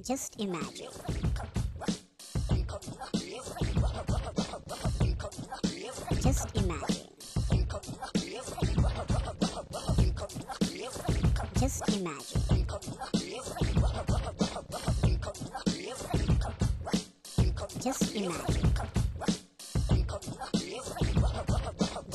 Just imagine. Just imagine. Just imagine. Just imagine.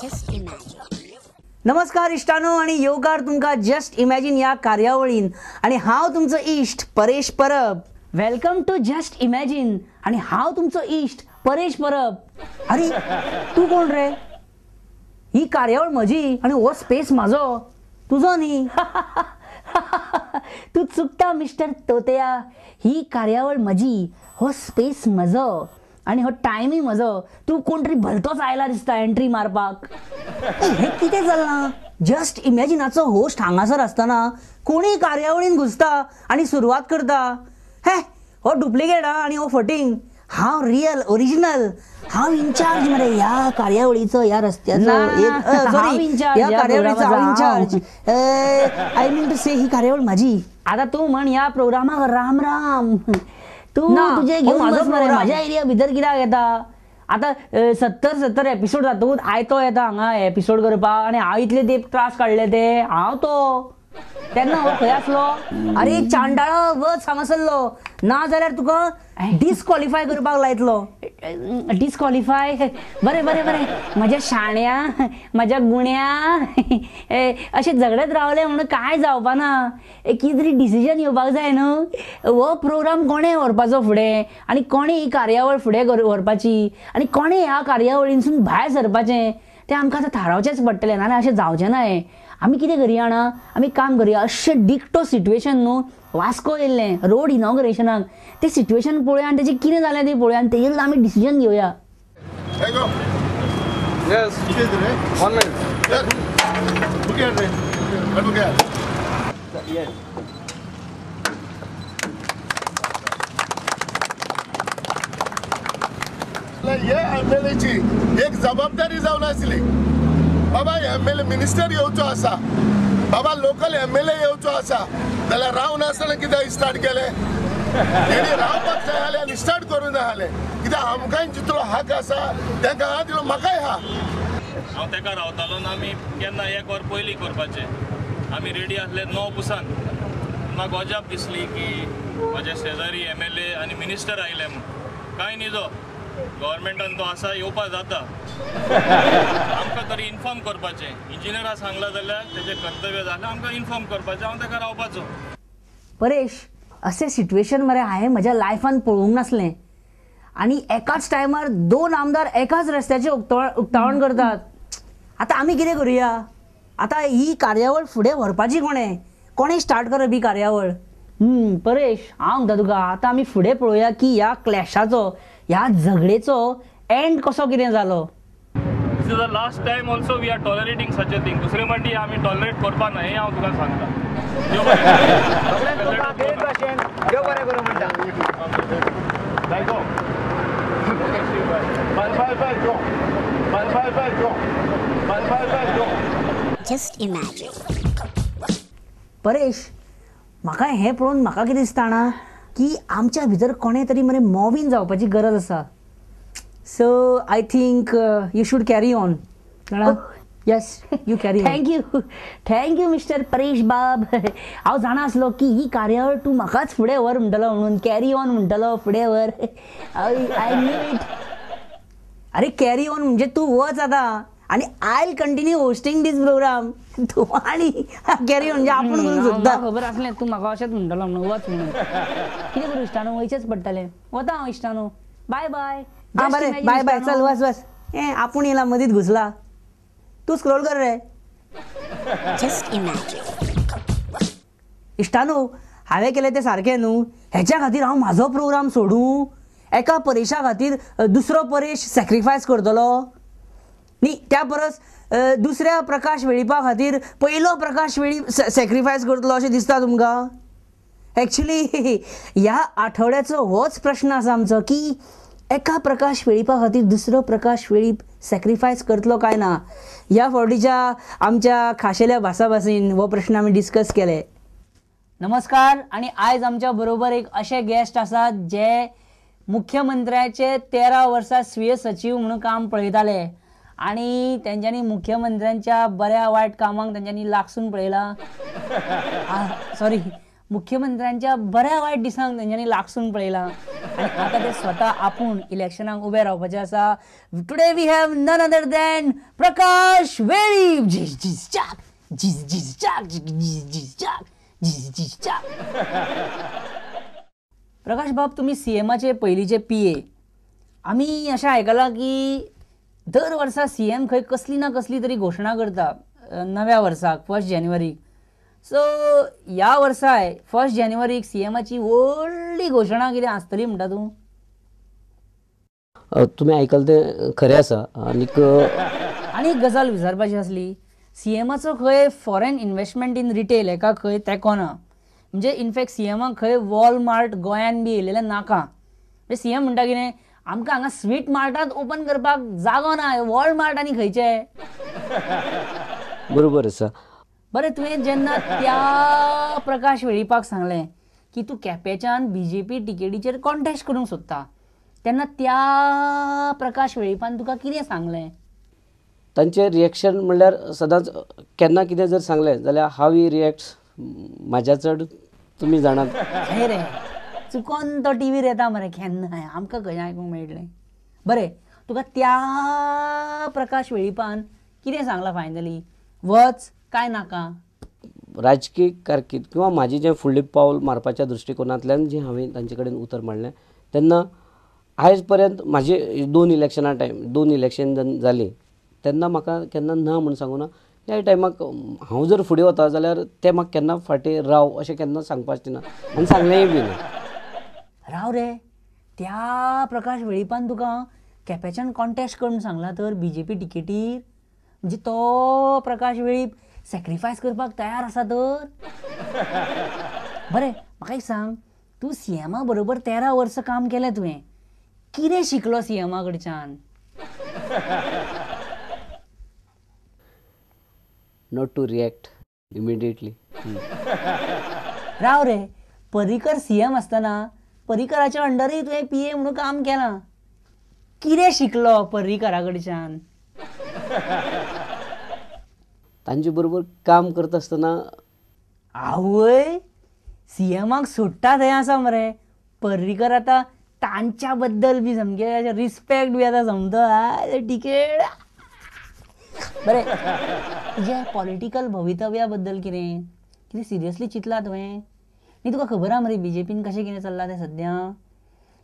Just imagine. नमस्कार इश्टानो आणि योगार तुमकां just imagine ह्या कार्यावळीन आणि हांव तुमचो इश्ट Paresh Parab. Welcome to just imagine आणि हांव तुमचो इश्ट परेश परब. अरे तूं कोण रे? ही कार्यावळ म्हजी आनी हो स्पेस म्हाजो, तुजो न्ही. तूं चुकता मिस्टर तोतया. ही कार्यावळ म्हजी, हो स्पेस म्हजो आनी हो टायमूय म्हजो. तूं कोण तरी भलतोच आयला दिसता एंट्री मारपाक. हें कितें चल्लां? जस्ट इमॅजिनाचो होस्ट हांगासर आसतना कोणूय कार्यावळीन घुसता आनी सुरवात करता. हे हो डुप्लिकेट हा आनी हो फटींग. हांव रियल ओरिजिनल, हांव इनचार्ज मरे ह्या कार्यावळीचो, ह्या रस्त्याचो. सॉरी, ह्या कार्यावळीचो हांव in charge. I mean to say ही कार्यावळ म्हाजी. आतां तूं म्हण ह्या प्रोग्रामाक राम राम. तूं तुजें घेवन बस मरे, म्हाज्या एरिया भितर कित्याक येता? आतां 70 एपिसोड जातकूच आयतो येता हांगा एपिसोड करपाक आनी हांव इतले तेंप त्रास काडले ते हांव तो तेन्ना हो खंय आसलो? अरे चांडाळा वच हांगासरलो, ना जाल्यार तुका डिस्क्वॉलिफाय करपाक लायतलो. डिस्क्वॉलिफाय? बरें बरें बरें, म्हज्या शाण्या म्हज्या गुण्या अशें झगडत रावलें म्हणून कांय जावपाना. कितें तरी डिसिजन येवपाक जाय न्हू. हो प्रोग्राम कोणें व्हरपाचो फुडें आनी कोणें ही कार्यावळ फुडें व्हरपाची आनी कोणें ह्या कार्यावळींसून भायर सरपाचें तें आमकां आतां थारावचेंच पडटलें. नाजाल्यार अशें जावचें ना. हें आमी कितें करया जाणा, आमी काम करया. अशें डिक्टो सिट्युएशन न्हू वास्को येयल्लें रोड इनॉग्रेशनाक, तें सिट्युएशन पळोवया आनी तेजें कितें जालें तें पळोवया आनी तेजेर आमी डिसिजन घेवया. हे एमएलएची एक जबाबदारी जावन आसली. बाबा एमएलए मिनिस्टर येवचो आसा, बाबा लोकल एमएलए येवचो आसा, जाल्यार रावन आसतना कित्याक स्टार्ट केलें? तेणी रावपाक जाय जालें आनी स्टार्ट करूंक जाय जालें. कित्याक आमकांय जितलो हक आसा तांकां आहा तितलो म्हाकाय आहा. हांव ताका रावतालो ना. आमी केन्ना एक वर पयलीं करपाचें, आमी रेडी आसले 9 पुसान. म्हाका अजाप दिसली की म्हाज्या शेजारी एमएलए आनी मिनिस्टर आयले म्हूण. कांय न्ही, जो गव्हर्मेंटान तो आसा येवपा जाता, आमकां तरी इन्फॉर्म करपाचें. इंजिनियरा सांगलां जाल्यार तेजें कर्तव्य जालें आमकां इन्फॉर्म करपाचें. हांव ताका रावपाचो. परेश, अशें सिट्युएशन मरे हांवें म्हज्या लायफान पळोवंक नासलें. आनी एकाच टायमार 2 आमदार एकाच रस्त्याचें उक्तावण करतात. आतां आमी कितें करुया? आतां ही कार्यावळ फुडें व्हरपाची कोणें? कोणें स्टार्ट करप ही कार्यावळ? परेश, हांव म्हणटा तुका, आतां आमी फुडें पळोवया की ह्या क्लॅशाचो, ह्या झगडेचो एंड कसो कितें जालो. This is the last time also we are tolerating such a thing. दुसरे पाटी आमी टॉलरेट करपा ना, हें हांव तुका सांगता. Just imagine. Paresh, म्हाका हें पळोवन म्हाका कितें दिसता जाणा की आमच्या भितर कोणें तरी मरे मोवीन जावपाची गरज आसा. So I think you should carry on. Yes, you carry on. Thank you, thank you mister Paresh बाब. हांव जाणा आसलो की ही कार्यावळ तूं म्हाकाच फुडें व्हर म्हणटलो म्हणून, कॅरी ऑन म्हणटलो फुडें व्हर. I knew it. अरे कॅरी ऑन म्हणजे तूं वच आतां आनी I will continue hosting this program. तूं आनी कॅरी ऑन म्हणजे आपूण करूंक सोदता. खबर आसलें तूं म्हाका अशेंच म्हणटलो म्हणून, वच म्हणून. कितें करूं इश्टानो, वयचेंच पडटलें. वता हांव इश्टानो, बाय बाय. हां बरें, बाय बाय, चल वच वच. हें आपूण येयला मदींच घुसला. तूं स्क्रोल कर रे. Just imagine. इश्टानो, हांवें केलें तें सारकें न्हू. हेच्या खातीर हांव म्हाजो प्रोग्राम सोडूं? एका परेशा खातीर दुसरो परेश सॅक्रिफायस करतलो न्ही? त्या परस दुसऱ्या प्रकाश वेळीपा खातीर पयलो प्रकाश वेळीप सॅक्रिफायस करतलो अशें दिसता तुमकां? एक्चुली ह्या आठवड्याचो होच प्रश्न आसा आमचो की एका प्रकाश वेळीपा खातीर दुसरो प्रकाश वेळीप सॅक्रिफायस करतलो काय ना. ह्या फावटीच्या आमच्या खाशेल्या भासाभासीन हो प्रश्न आमी डिस्कस केले. नमस्कार. आनी आयज आमच्या बरोबर एक अशे गेस्ट आसात जे मुख्यमंत्र्याचे 13 वर्सां स्वीय सचीव म्हणून काम पळयताले आनी तेंच्यांनी मुख्यमंत्र्यांच्या बऱ्या वायट कामांक तेंच्यांनी लागसून पळयलां, सॉरी, मुख्यमंत्र्यांच्या बऱ्या वायट दिसांक तेंच्यांनी लागसून पळयलां आनी आतां ते स्वता आपूण इलेक्शनाक उबे रावपाचे आसा. Today we have none other than Prakash Velip. झिज झिज चाक झिज झिज चाक झिज झिज चाक झिज झिज चाक. प्रकाश बाब, तुमी सीएमाचे पयलींचे पीए. आमी अशें आयकलां की दर वर्सा सीएम खंय कसली ना कसली तरी घोशणा करता नव्या वर्साक 1 जानेवारीक. सो ह्या वर्साय 1 जानेवारीक सीएमाची व्हडली घोशणा कितें आसतली म्हणटा तूं? तुमी आयकलें तें खरें आसा. आनीक आनी एक गजाल विचारपाची आसली, सीएमाचो खंय फॉरेन इन्वेस्टमेंट इन रिटेल हेका खंय तेंको ना. म्हणजे इनफॅक्ट सीएमाक खंय वॉलमार्ट गोंयान बी येयलेलें नाका. म्हणजे सीएम म्हणटा कितें, आमकां हांगा स्वीट मार्टांत ओपन करपाक जागो ना, वॉलमार्ट आनी खंयचे. बरोबर आसा. बरें, तुवें जेन्ना त्या प्रकाश वेळीपाक सांगलें की तूं केपेंच्यान बीजेपी टिकेटीचेर कॉन्टेस्ट करूंक सोदता, तेन्ना त्या प्रकाश वेळीपान तुका कितें सांगलें? तांचें रिएक्शन म्हणल्यार सदांच केन्ना कितें जर सांगलें जाल्यार हाव ही रिएक्ट्स म्हाज्या चड तुमी जाणात. हय रे, चुकोन तो टिवीर येता मरे केन्नाय, आमकां खंय आयकूंक मेळटलें. बरें, तुका त्या प्रकाश वेळीपान कितें सांगलां फायनली, वच काय नाका? राजकीय कारकीर्द किंवा म्हाजी जें फुडलें पावल मारपाच्या दृश्टिकोनांतल्यान जें हांवें तांचे कडेन उतर मांडलें तेन्ना आयज पर्यंत म्हाजी 2 इलेक्शनां टायम 2 इलेक्शन जालीं तेन्ना म्हाका केन्ना ना म्हूण सांगूना. ह्या टायमाक हांव जर फुडें वता जाल्यार ते म्हाका केन्ना फाटीं राव अशें केन्ना सांगपाचें ना आनी सांगलेंय बी ना. राव रे, त्या प्रकाश वेळीपान तुका केपेंच्यान कॉन्टेस्ट करून सांगलां तर बीजेपी टिकेटीर, म्हणजे तो प्रकाश वेळीप सॅक्रिफायस करपाक तयार आसा तर. बरें, म्हाका एक सांग, तूं सीएमा बरोबर 13 वर्सां काम केलें तुवें, कितें शिकलो सीएमा कडच्यान? Not to react immediately. राव रे, पर्रीकर सीएम आसतना पर्रीकराच्या अंडरूय तुवें पीए म्हणून काम केलां, कितें शिकलो पर्रीकरा कडच्यान? तांचे बरोबर काम करता आसतना आवय सीएमाक सोडटा थंय आसा मरे पर्रीकर. आतां तांच्या बद्दल बी सामकें रिस्पेक्ट बी आतां समतो टिकेट. बरें, तुज्या पॉलिटिकल भवितव्या बद्दल कितें कितें सिरियसली चिंतलां तुवें? न्ही, तुका खबर आहा मरे बीजेपीन कशें कितें चल्लां तें सद्या.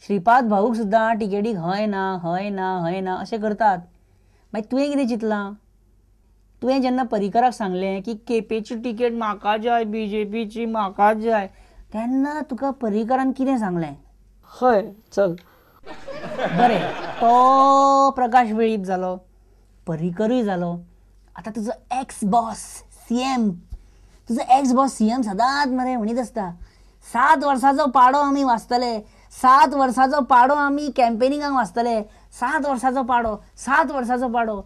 श्रीपाद भाऊक सुद्दां टिकेटीक हय ना हय ना हय ना अशें करतात. मागीर तुवें कितें चिंतलां? तुवें जेन्ना पर्रीकराक सांगलें की केपेंची टिकेट म्हाका जाय, बीजेपीची म्हाका जाय, तेन्ना तुका पर्रीकरान कितें सांगलें? हय चल. बरें, तो प्रकाश वेळीप जालो, पर्रीकरूय जालो, आतां तुजो एक्स बॉस सीएम, तुजो एक्स बॉस सीएम सदांच मरे म्हणीत आसता 7 वर्सांचो पाडो आमी वाचतले, 7 वर्सांचो पाडो आमी कॅम्पेनिंगाक वाचतले, 7 वर्सांचो पाडो, 7 वर्सांचो पाडो.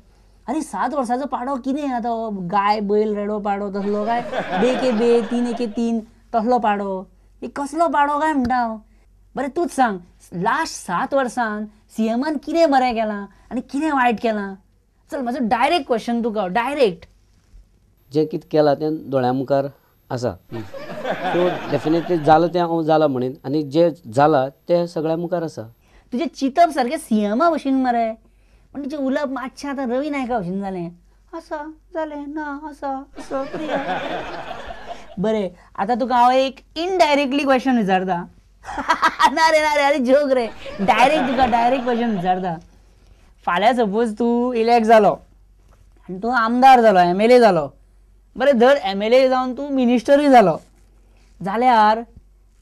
आरे 7 वर्सांचो पाडो कितें आतां? गाय बैल रेडो पाडो तसलो काय बे के बे 3 एके 3 तसलो पाडो, कसलो पाडो काय म्हणटा हांव. बरें तूंच सांग, लास्ट 7 वर्सान सीएमान कितें बरें केलां आनी कितें वायट केलां? चल, म्हाजो डायरेक्ट क्वेश्चन तुका, डायरेक्ट. जें कितें केलां तें दोळ्यां मुखार आसा, सो डेफिनेटली जालां तें हांव जालां म्हणीन आनी जें जालां तें सगळ्यां मुखार आसा. तुजें चिंतप सारकें सीएमा भशेन मरे, पूण तुजें उलोवप मातशें आतां रवी नायका भशेन जालें, आसा जालें ना आसा असो. बरें, आतां तुका हांव एक इनडायरेक्टली क्वेश्चन विचारता. ना रे ना रे, अरे जोक रे, डायरेक्ट तुका डायरेक्ट क्वेश्चन विचारता. फाल्यां सपोज तूं इलेक्ट जालो आनी तूं आमदार जालो, एमएलए जालो, बरें धर एमएलए जावन तूं मिनिस्टरूय जालो जाल्यार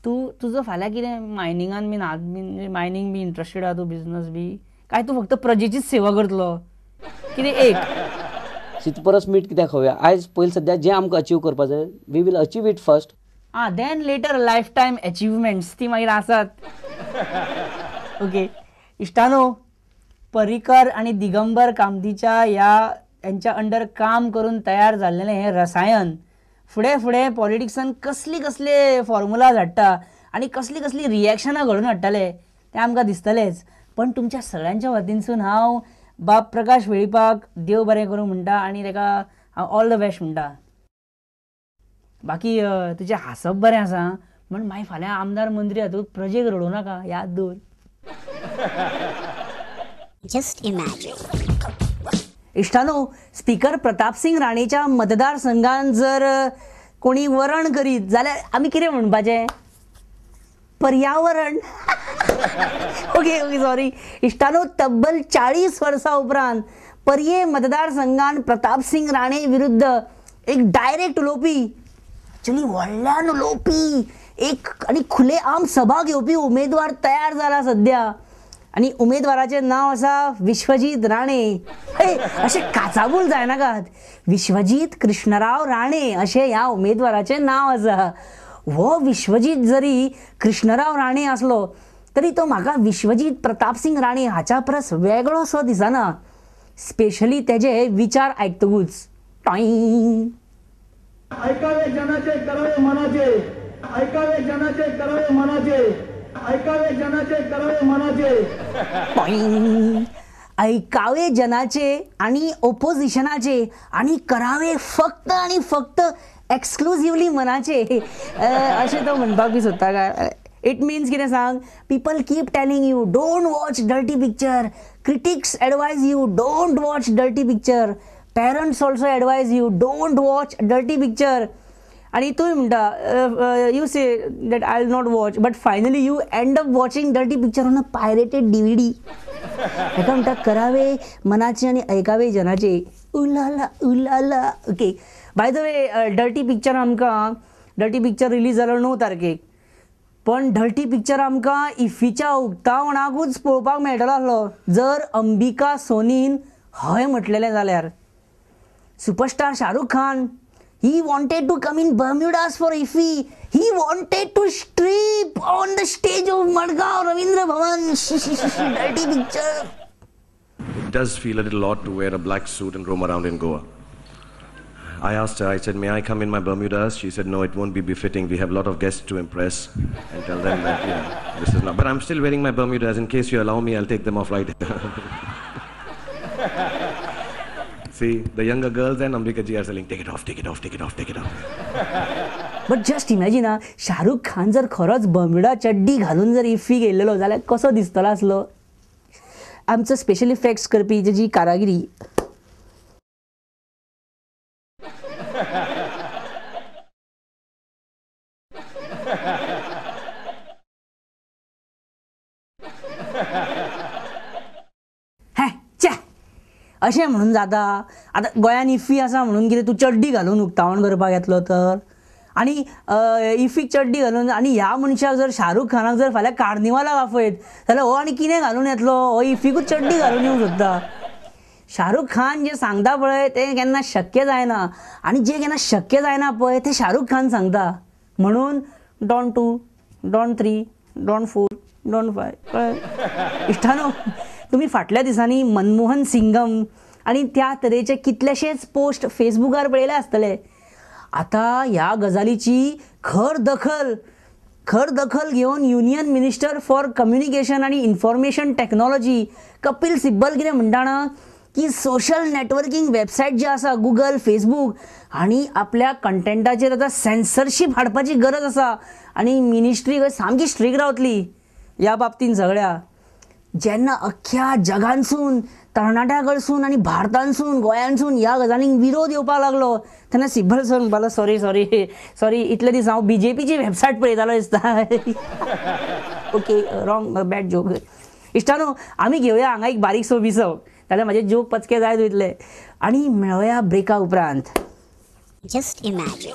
तूं तुजो फाल्यां कितें मायनिंगान बीन हात बीन मायनींग बी इंट्रस्टेड आहा तूं, बिजनस बी, काय तूं फक्त प्रजेचीच सेवा करतलो कितें? एक शीत परस मीठ कित्याक खावया? आयज पयलीं सद्या जें आमकां अचीव करपाक जाय we will achieve it first. Ah, then later life time achievements ती मागीर आसात. ओके इश्टानो, पर्रीकर आनी दिगंबर कामतीच्या ह्या यांच्या अंडर काम करून तयार जाल्लेलें हें रसायन फुडें फुडें पॉलिटिक्सान कसली कसले फॉर्मुलाज हाडटा आनी कसली कसली रिएक्शनां घडोवन हाडटले तें आमकां दिसतलेंच. पण तुमच्या सगळ्यांच्या वतीनसून हांव बाब प्रकाश वेळीपाक देव बरें करूं म्हणटा आनी ताका हांव ऑल the best म्हणटा. बाकी तुजें हांसप बरें आसा म्हण मागीर फाल्यां आमदार मंत्री हातूंत प्रजेक रडोवं नाका, याद दवर. Just imagine. इश्टानो, स्पीकर प्रतापसिंग राणेच्या मतदारसंघान जर कोणी वरण करीत जाल्यार आमी कितें म्हणपाचें? पर्यावरण. ओके ओके सॉरी इश्टानो, तब्बल 40 वर्सां उपरांत पर्ये मतदारसंघान प्रतापसिंग राणे विरुद्ध एक डायरेक्ट उलोवपी, एक्चुअली व्हडल्यान उलोवपी एक आनी खुलेआम सभा घेवपी उमेदवार तयार जाला सद्या. आनी उमेदवाराचें नांव आसा विश्वजीत राणे. हे अशें काचाबूल जायनाकात, विश्वजीत कृष्णराव राणे अशें ह्या उमेदवाराचें नांव आसा. हो विश्वजीत जरी कृष्णराव राणे आसलो तरी तो म्हाका विश्वजीत प्रतापसिंग राणे हाच्या परस वेगळोसो दिसना, स्पेशली तेजे विचार आयकतकूच. टॉय ऐकावे जनाचे करावे मनाचे, ऐकावे जनाचे करावे मनाचे, ऐकावे जनाचे करावे मनाचे. ऐकावे जनाचे आणि ओपोजिशनाचे आणि करावे फक्त आणि फक्त एक्सक्लुझिवली मनाचे अशें तो म्हणपाक बी सोदता काय? It means कितें सांग, people keep telling you don't watch dirty picture, critics advise you don't watch dirty picture, parents also advise you don't watch dirty picture, आनी तूंय म्हणटा you say that I will not watch, but finally you end up watching dirty picture on a pirated DVD. हेका म्हणटा करावे मनाचे आनी ऐकावे जनाचे. उलाला उलाला. Okay, by the way, dirty picture आमकां, डर्टी पिक्चर रिलीज जालो 9 तारखेक, पण डर्टी पिक्चर आमकां इफ्फीच्या उक्तावणाकूच पळोवपाक मेळटलो आसलो जर अंबिका सोनीन हय म्हटलेलें जाल्यार. Superstar Shahrukh Khan, he wanted to come in Bermudas for IFFI. He wanted to strip on the stage of Madgaon Ravindra Bhavan. Dirty picture. It does feel a little odd to wear a black suit and roam around in Goa. I asked her, I said, may I come in my Bermudas? She said, no, it won't be befitting. We have a lot of guests to impress and tell them that, you know, this is not. But I'm still wearing my Bermudas. In case you allow me, I'll take them off right here. See, the younger girls and Ambika ji are saying, take it off, take it off, take it off, take it off. But just imagine, Shahrukh Khan जर खरोच Bermuda चड्डी घालून जर IFFI गेल्लो जाल्यार कसो दिसतलो आसलो? आमचो स्पेशल इफेक्ट्स करपी जी कारागिरी. अशें म्हणून जाता आतां गोंयान इफ्फी आसा म्हणून कितें तूं चड्डी घालून उक्तावण करपाक येतलो तर? आनी इफ्फीक चड्डी घालून आनी ह्या मनशाक जर शाहरुख खानाक जर फाल्यां कार्निवालाक आफयत जाल्यार हो आनी कितें घालून येतलो? हो इफ्फीकूच चड्डी घालून येवंक सोदता. शाहरुख खान जें सांगता पळय तें केन्ना शक्य जायना आनी जें केन्ना शक्य जायना पळय तें शाहरुख खान सांगता. म्हणून डॉन 2, डॉन 3, डॉन 4, डॉन 5. कळ्ळें इश्टानो, तुमी फाटल्या दिसांनी मनमोहन सिंगम आनी त्या तरेचे कितलेशेच पोस्ट फेसबुकार पळयले आसतले. आतां ह्या गजालीची खर दखल घेवन युनियन मिनिस्टर फॉर कम्युनिकेशन आनी इन्फॉर्मेशन टॅक्नॉलॉजी कपिल सिब्बल कितें म्हणटा ना की सोशल नॅटवर्कींग वेबसायट जी आसा गुगल, फेसबूक आनी आपल्या कंटेंटाचेर आतां सेन्सरशीप हाडपाची गरज आसा आनी मिनिस्ट्री सामकी स्ट्रीक रावतली ह्या बाबतीन सगळ्या. जेन्ना अख्ख्या जगानसून तरणाट्या कडसून आनी भारतानसून गोंयांसून ह्या गजालींक विरोध येवपाक लागलो तेन्ना सिब्बल सर म्हणपाक सॉरी सॉरी सॉरी, इतले दीस हांव बीजेपीची वेबसायट पळयतालो दिसता. Okay, wrong, bad joke. इश्टानो, आमी घेवया हांगा एक बारीकसो विसव, जाल्यार म्हाजे जोक पचके जायत वयतले आनी मेळोया ब्रेका उपरांत. Just imagine.